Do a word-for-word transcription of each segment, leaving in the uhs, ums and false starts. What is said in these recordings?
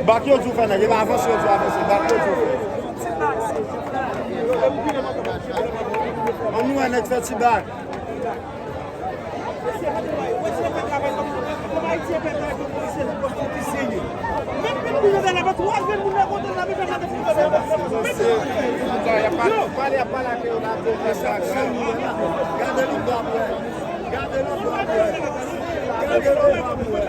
Bak yo di w fè nèg, e pa avanse yo di w avanse, bak yo di w fè. Ann nou wè nèg fè ti bak. Gade lòt bò a pou wè. Gade lòt bò a pou wè. Gade lòt bò a pou wè.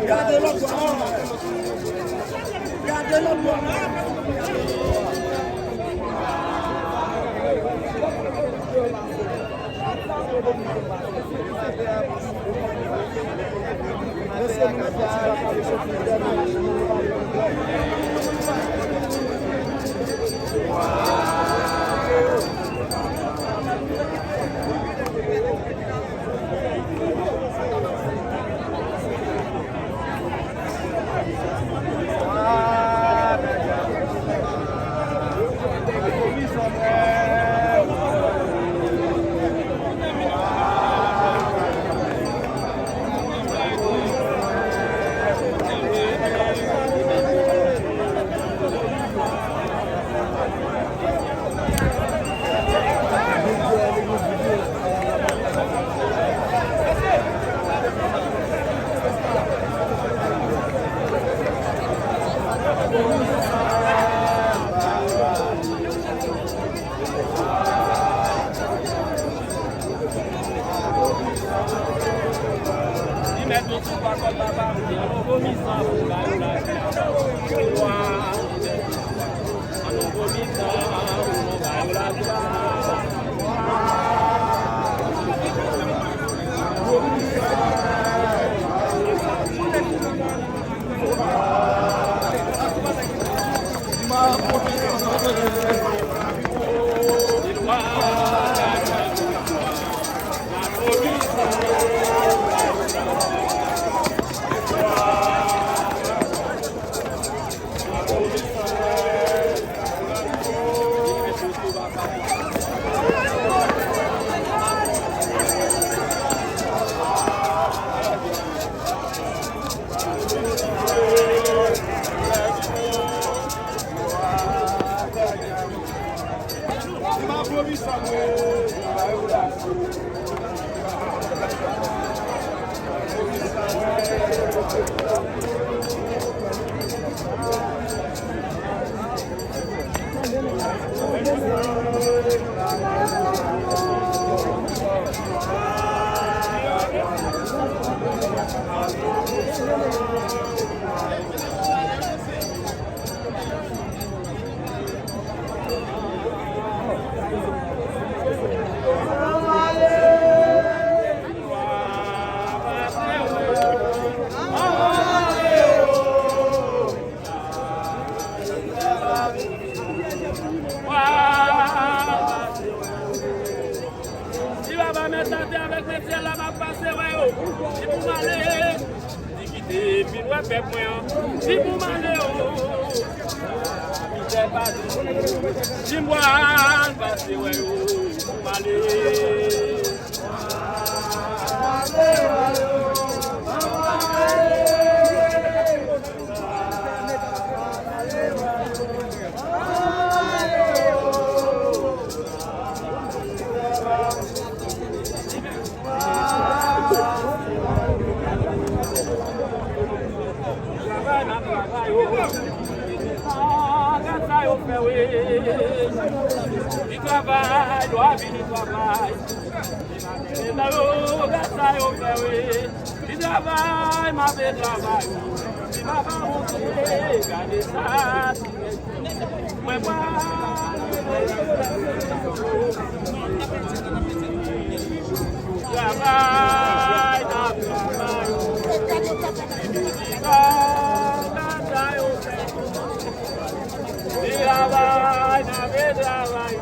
Gade lòt bò a. Gade lòt bò a. Si papa mèt latè avèk mèt syèl la, m ap pase wè yo. Si pou m ale, li kite pi lwen pèp mwen an. Si pou m ale, o, misè pa di. Si m pral pase wè yo, pou m ale. Travay n ap travay, o. Gad sa yo fè, wi. Li travay, lwa vini travay. Gad sa yo fè, wi. Li travay, m ape travay. Li pa pa monte, gade sa. Mwen pral travay, n ap travay. Travay, n ap travay.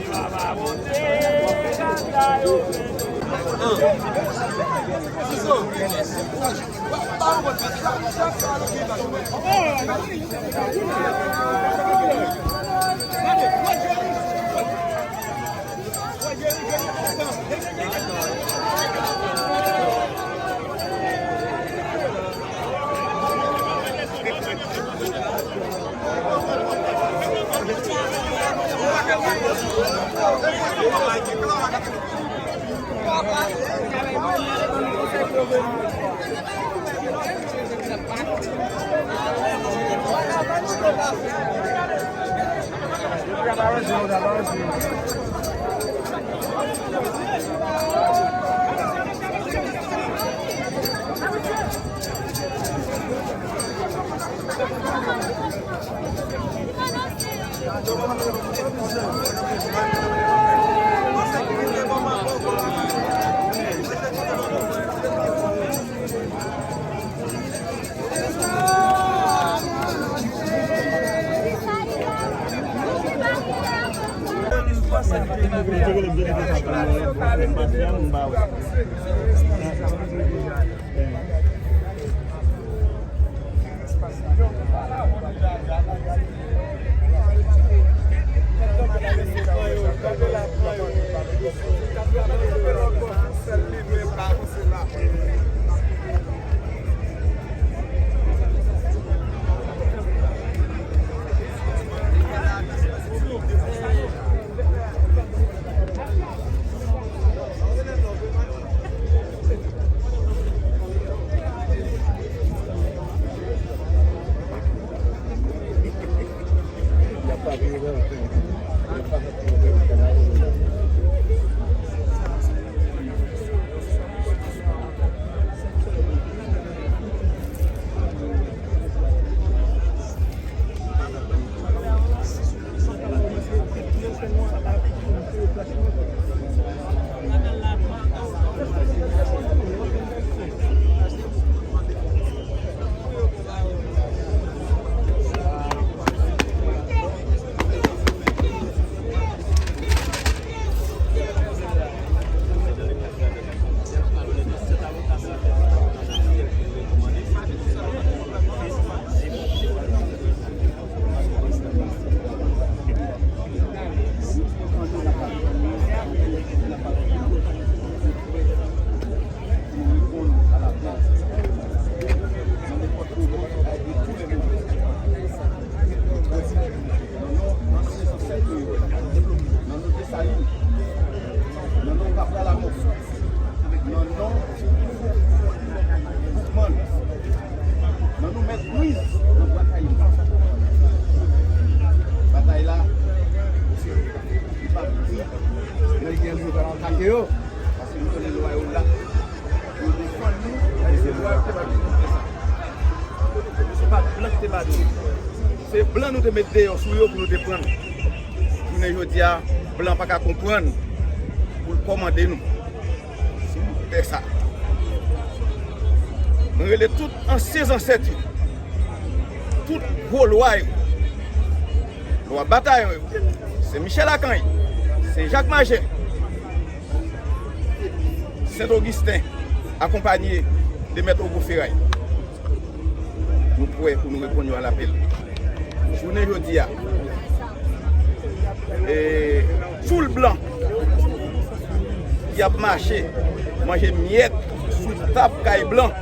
Travay, n ap travay. Nan non ansyen zansèt nou yo, nan non Desalin, nan non Kapra Lamò, nan non Boukman, nan non Mèt Briz, nan Bwa Kayiman. Batay la, li p ap di nan lè yo pral atake yo, paske nou konnen lwa yo la. Yo defann nou, e se lwa yo ki te ba nou pou fè sa. Se pa blan ki te ba nou. Se blan nou te met deyò sou yo pou nou te pran. Jounen jodi a, blan pa ka konprann pou l kòmande nou. Si nou fè sa. Mwen rele tout ansyen zansèt yo. Tout gwo lwa yo. Lwa Batayon yo. Sen Michèl Akanyi. Sen Jak Majè. Sent Ogisten, akonpanye de Mèt Ogo Feray. Nou prè pou nou reponn yo a lapèl. Jounen jodi a, e, tchoul blan ki ap mache, manje myèt sou tab kay blan,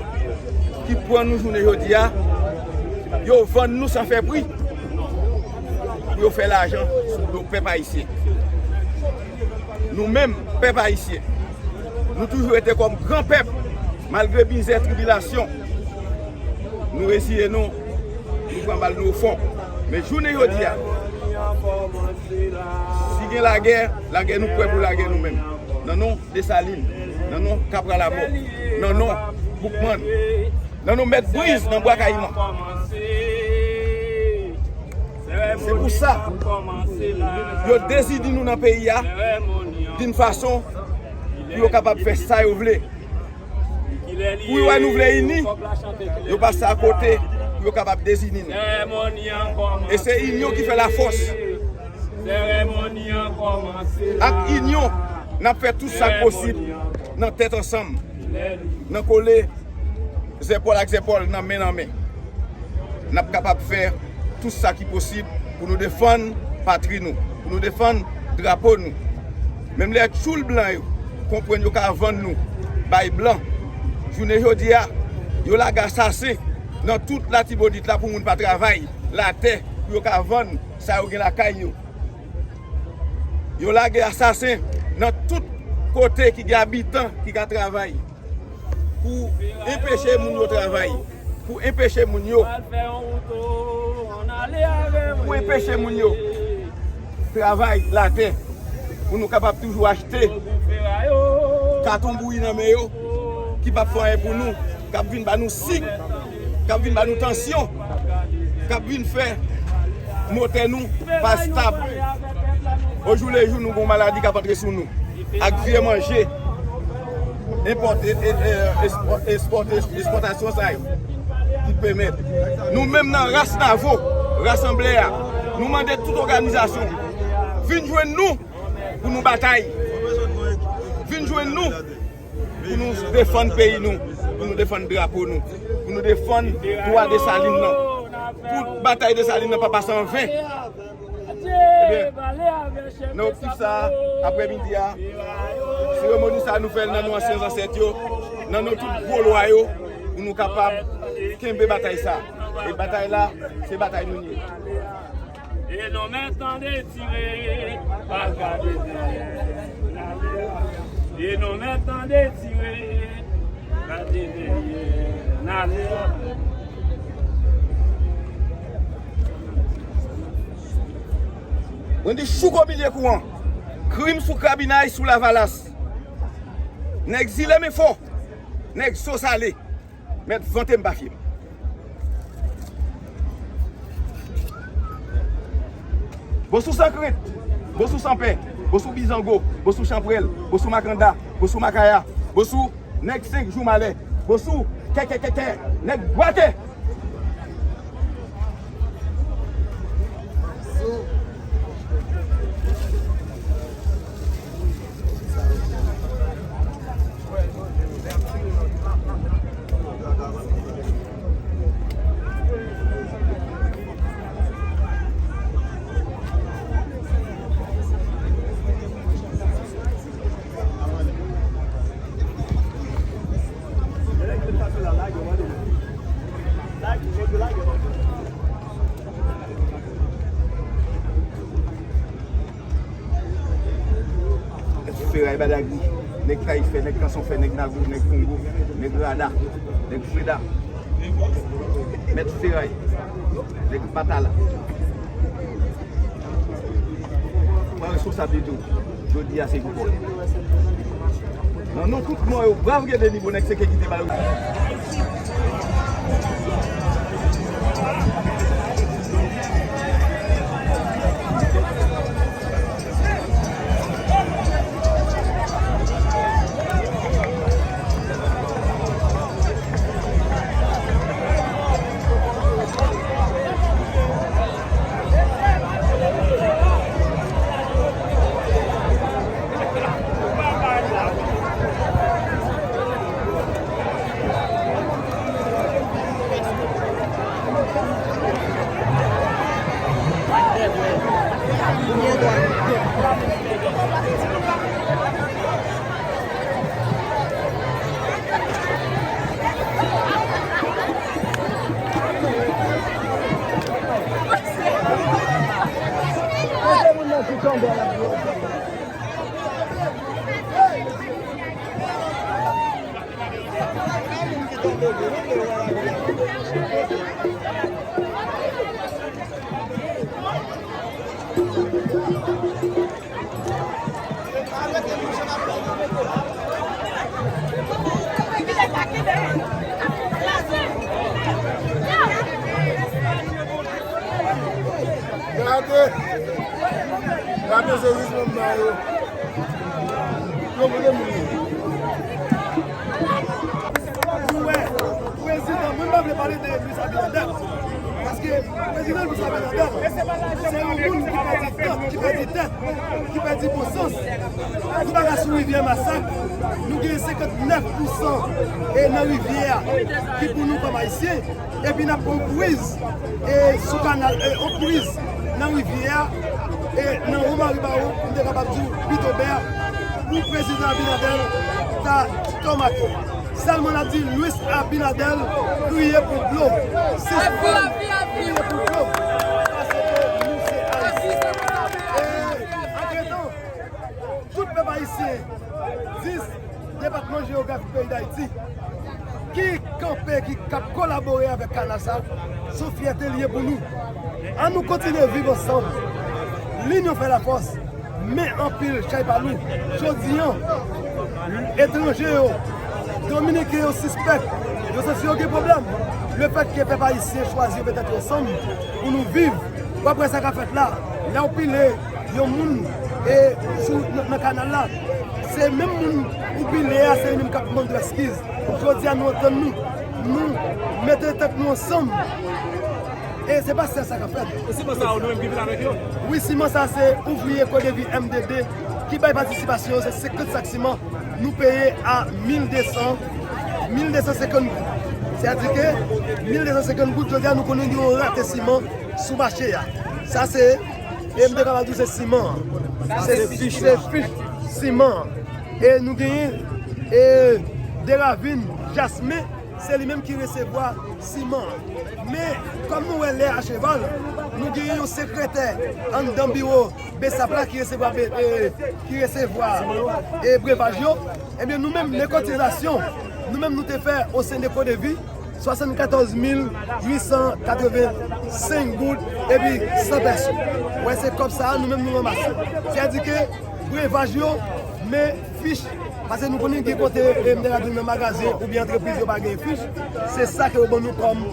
ki pran nou jounen jodi a, yo vann nou san fè pri pou yo fè lajan sou do pèp ayisyen. Nou menm, pèp ayisyen, nou toujou rete kòm gran pèp, malgre mizè, tribilasyon. Nou reziye nou, nou pran bal nou o fon. Men jounen jodi a, si gen lagè, lagè nou prè pou lagè nou menm. Nan non Desalin, nan non Kapra Lamò, nan non Boukman, nan non Mèt Briz, nan Bwa Kayiman. Se pou sa, yo dezini nou nan peyi a, d'une façon pou yo kapab fè sa yo vle. Pou yo wè nou vle ini, yo pase akote pou yo kapab dezini nou. E se inyon ki fè lafòs. Ak inyon, n ap fè tout sa k posib nan tèt ansanm, nan kole, zèpòl ak zèpòl, nan men nan men. N ap kapab fè tout sa ki posib pou nou defann patri nou, pou nou defann drapo nou. Menm lè tchoul blan yo konprann yo ka vann nou bay blan, jounen jodi a, yo lage asasen nan tout Latibonit la pou moun pa travay latè pou yo ka vann sa yo gen lakay yo. Yo lage asasen nan tout kote ki gen abitan ki ka travay. pou enpeche moun yo travay, pou enpeche moun yo, pou enpeche moun yo travay latè, pou nou kapab toujou achte katon bouyi nan men yo, ki p ap fè anyen pou nou, k ap vin ba nou sik, k ap vin ba nou tansyon, k ap vin fè motè nou pa stab. Ojoulejou, nou gon maladi k ap antre sou nou. Ak vye manje, enpòte, e, e, espò-, espòte, espòtasyon sa yo ki pèmèt nou menm nan ras Navo, rasanble a, nou mande tout òganizasyon vin jwenn nou pou nou batay. Vin jwenn nou pou nou defann peyi nou, pou nou defann drapo nou, pou nou defann dwa Desalin nan, pou batay Desalin nan pa pase an ven. Ebyen, nan optik sa a, aprèmidi a, seremoni sa a nou fè l nan non ansyen zansèt yo, nan non tout gwo lwa yo, pou nou kapab kenbe batay sa a. E batay la, se batay nou ye. E non men tande tire, pa gade dèyè. E non men tande tire, gade dèyè. N ale. Mwen di chouk o milye kou an. Krim sou Krabinay, sou Lavalas. Nèg zile men fò. Nèg so sale. Mèt vante m pa fye m. Bosou san krent, Bosou san pè, Bosou bizango, Bosou chanpwèl, Bosou makanda, Bosou makaya, Bosou nèg senk jou malè, Bosou kèkèkèkè, nèg bwate. Nèg Feray Badagri, nèg Kayifè, nèg Kanson Fè, nèg Nagou, nèg Kongo, nèg Rada, nèg Freda, Mèt Feray, nèg Batala. Pran responsablite w. Jodi a se jou pa w. Nan non tout mò yo, brav gen deni bonèk se ke kite bay. Gade! Gade se jis manm nan yo. Yo voye moun yo. Nou wè, prezidan, mwen pa vle pale de Luis Abinader. Paske prezidan Luis Abinader, se yon moun ki pèdi tèt, ki pèdi tèt, ki pèdi bon sans. Nou pa ka sou rivyè Masak, nou gen senkantnèf pousan e nan rivyè a ki pou nou kòm Ayisyen. Epi n ap pran yon priz, e, sou kanal, e, yon priz nan rivyè a, e, nan Wo Maribawo, pou m te kapab di w, Pitobè, pou prezidan Abinader ta estomake. Sèlman n ap di Luis Abinader, kriye pou dlo. Sispann kriye pou dlo. Paske nou se Ayisyen. E, antretan, tout pèp ayisyen, dis depatman jewografik peyi Dayiti, ki kanpe, ki k ap kolabore avèk kanal sa, se yon fyète li ye pou nou. Ann nou kontinye viv ansanm. Linyon fè lafòs, men anpil chay pa lou. Jodi an, etranje yo, dominiken yo sispèk, yo santi yo gen pwoblèm. Lefètke pèp ayisyen chwazi yo mete tèt yo ansanm pou nou viv, w ap wè sa k ap fèt la. Lè w pile yon moun e sou nan, nan kanal la, se menm moun ou pile a, se li menm k ap mande w eskiz. Jodi a nou antann nou, nou mete tèt nou ansanm. E se pa sèl sa k ap fèt. E siman sa yo, nou menm ki vin avèk yo? Wi, siman sa se ouvriye Kodevi M D D ki bay patisipasyon yo, se senkant sak siman nou peye a mil de san, mil de san senkant goud. Sètadi ke mil de san senkant goud, jodi a nou konnen gen yon rate siman sou mache a. Sa se, e m te kapab di w se siman an. Se, se fich siman an. E nou genyen, e, Deravin, Jasmen, se li menm ki resevwa siman an. Men, kòm nou wè lè a cheval, nou genyen yon sekretè anndan biwo BESAP la ki resevwa, be- e, ki resevwa, e, brevaj yo. Ebyen, nou menm, nan kotizasyon, nou menm nou te fè o sen de Kodevi, swasannkatòz mil uit san katrevensenk goud epi san pèso. Wè, se kòb sa a, nou menm nou ranmase. Sètadi ke brevaj yo, men fich, paske nou konnen gen kote, e, m te ka di w nan magazen oubyen antrepriz yo pa gen fich, se sa ke yo ban nou kòm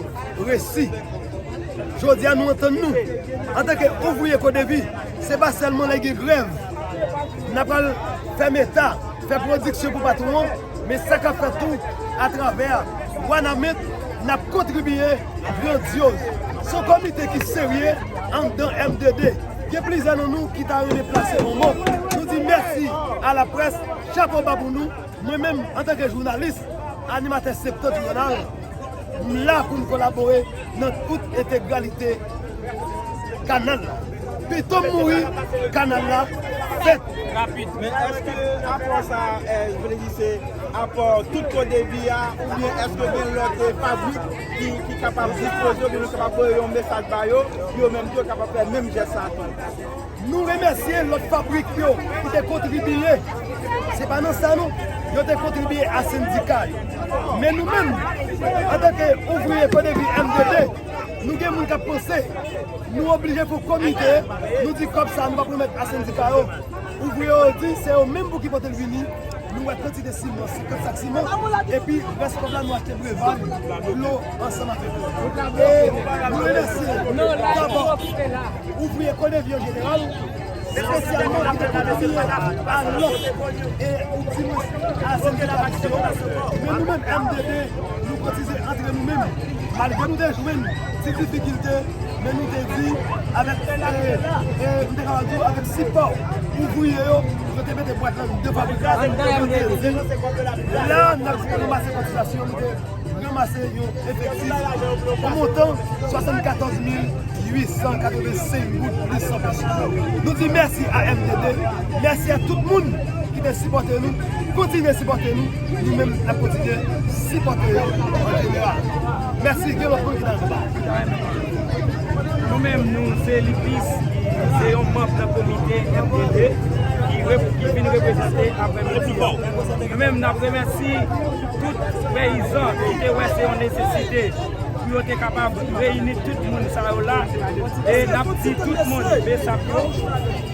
resi. Jodi a nou antann nou, antanke ouvriye Kodevi, se pa sèlman lè gen grèv n ap al fèmen ta, fè pwodiksyon pou patwon an, men sa k ap fèt tou atravè Wanament, n ap kontribiye grandyoz. Se yon komite ki serye anndan M D D. Gen plizyè nan nou ki ta renmen plase yon mo. Nou di mèsi a laprès, chapo ba pou nou. Mwen menm, antanke jounalis, animatè Septan Jounal, m la pou m kolabore nan tout entegralite kanal la. Pito m mouri, kanal la fèt. Rapid. Men èske apò sa, eh, vle di se apò tout Kodevi a, oubyen èske gen lòt, eh, fabrik ki, ki kapab dispoze, oubyen nou kapab voye yon mesaj ba yo, pou yo menm tou kapab fè menm jès sa tou? Nou remèsye lòt fabrik yo ki te kontribiye. Se pa nan sa non, yo te kontribiye a sendika yo. Men nou menm, antanke ouvriye Kodevi M D D, nou gen moun k ap panse. Nou oblije fè yon komite, nou di kòb sa a nou p ap remèt a sendika yo. Ouvriye yo di se yo menm pou ki pote l vini. Nou wè kantite siman, senkant sak siman, epi rès kòb la nou achte brevaj, dlo, ansanm avèk yo. E nou remèsye dabò ouvriye Kodevi an jeneral, espesyalman ki te kontribiye a lòt, e, ou di mwen, a sendika yo. Men nou menm M D D, nou kotize antre nou menm. Malgre nou te jwenn ti difikilte, men nou te di, avèk, e, e, m te kapab di w, avèk sipò ouvriye yo, yo te mete bwat lan de fabrikasyon, yo te di, la, n ap ranmase kotizasyon, nou te ranmase yon efektif, yon montan swasannkatòz mil uit san katrevensenk goud plis san pèso. Nou di mèsi a M D D, mèsi a tout moun ki te sipòte nou, kontinye sipòte nou, nou menm n ap kontinye sipòte yo an jeneral. Mèsi, gen lòt moun ki ta anba. Nou menm, nou se Liplis, se yon manm nan komite M D D ki, rep- ki vin reprezante apre midi an. Nou menm, n ap remèsi tout peyizan ki te wè se yon nesesite pou yo te kapab reyini tout moun sa yo la. E n ap di tout moun, BESAP yo,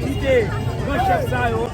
kite gran chèf sa yo.